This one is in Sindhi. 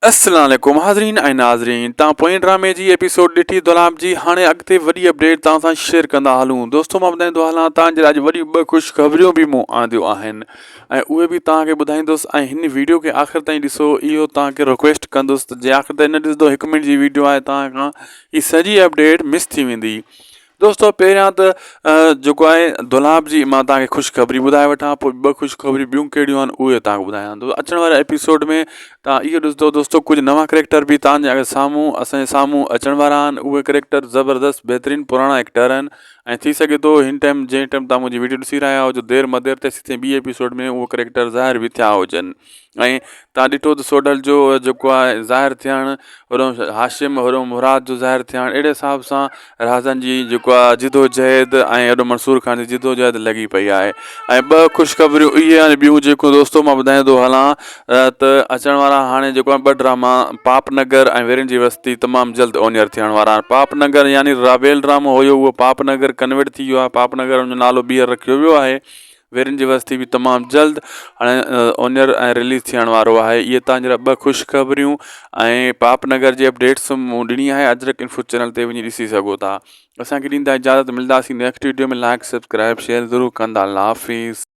السلام عليڪم حاضرين ۽ ناظرين تان پوئين ڊرامي جي ايپيسوڊ ڏٺي دولاب جي هاڻي اڳتي وڏي اپڊيٽ تان سان شيئر ڪندا هلون دوستو مان ٻڌائيندو هلان تان جي اڄ وڏيون ٻه خوش خبريون به مون آنديون آهن ۽ اهي به تان کي ٻڌائيندس ۽ هن ويڊيو کي آخر تائين ڏسو اهو تان کي رڪويسٽ ڪندس ته جي آخر تائين نه ڏسندو هڪ منٽ جي ويڊيو آهي تان کان هي سڄي اپڊيٽ مس ٿي ويندي دوستو پهريان ته جيڪو آهي دولاب جي مان توهان کي خوشخبري ٻڌائي وٺان پوء ٻه خوشخبري ٻيون ڪهڙيون آهن اهي توهان کي ٻڌايان ٿو اچڻ واري ايپيسوڊ ۾ توهان اهو ڏسندو دوستو ڪجهه نوان ڪريڪٽر به توهان جي سامهون اسان جي سامهون اچڻ وارا آهن اهي ڪريڪٽر زبردست بهترين پراڻا ايڪٽر آهن ۽ ٿي سگهي ٿو هن ٽائيم جنهن ٽائيم توهان منهنجي ويڊيو ڏسي رهيا هجو دير مدير تيسين ٻي ايپيسوڊ ۾ اهو ڪريڪٽر ظاهر به ٿيا هجن ۽ تان ڏٺو ته سوڍل جو جيڪو آهي ظاهر ٿيڻ هوڏانهن هاشم هوڏانهن مراد جو ظاهر ٿيڻ اهڙي حساب سان رازن جي جيڪو آهي جدوجهد ۽ هوڏو منصور خان جي جدوجهد لڳي پئي آهي ۽ ٻه خوشخبريون اهي آهن ٻيون جيڪو دوستو مان ٻڌائيندو هلان ته اچڻ وارا هاڻي جيڪو آهي ٻه ڊراما پاپ نگر ۽ ويرين جي وستي تمام جلد اونيئر ٿيڻ وارا آهن پاپ نگر يعني رابيل ڊرامو هيو اهو پاپ نگر ڪنورٽ ٿي ويو آهي پاپ نگر ان جو نالو ٻيهر رکيو ويو آهي ويرين جي وستي به تمام جلد هاڻي اونيئر ۽ رليز ٿيڻ وارو آهي اهي تان جي لاء ٻه خوشخبريون ۽ پاپ نگر جي اپڊيٽس مون ڏني آهي اجرڪ انفو چينل تي وڃي ڏسي سگهو ٿا اسان کي ڏيندا اجازت ملداسين next video ۾ like subscribe share ضرور ڪندا الله حافظ.